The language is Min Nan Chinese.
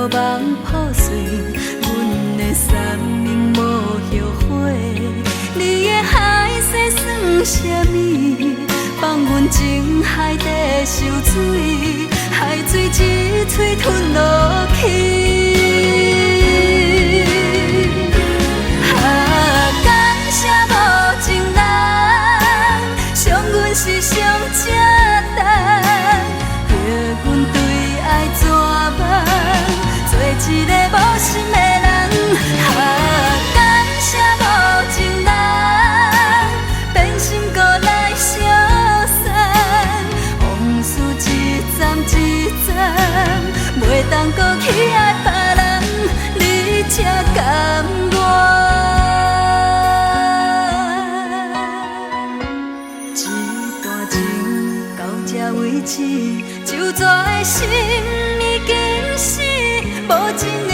夢破碎，阮的生命無後悔。你的海誓算啥物？放阮情海底受水，海水一喙吞落去。啊，感謝無情人，傷阮是上才值，叫阮對愛絕望，做一个無心的人。啊，感謝無情人，變心閣來相送，往事一站一站，袂當閣去愛別人，你才甘願。這段情到這為止，就怎的心已經死，無情人。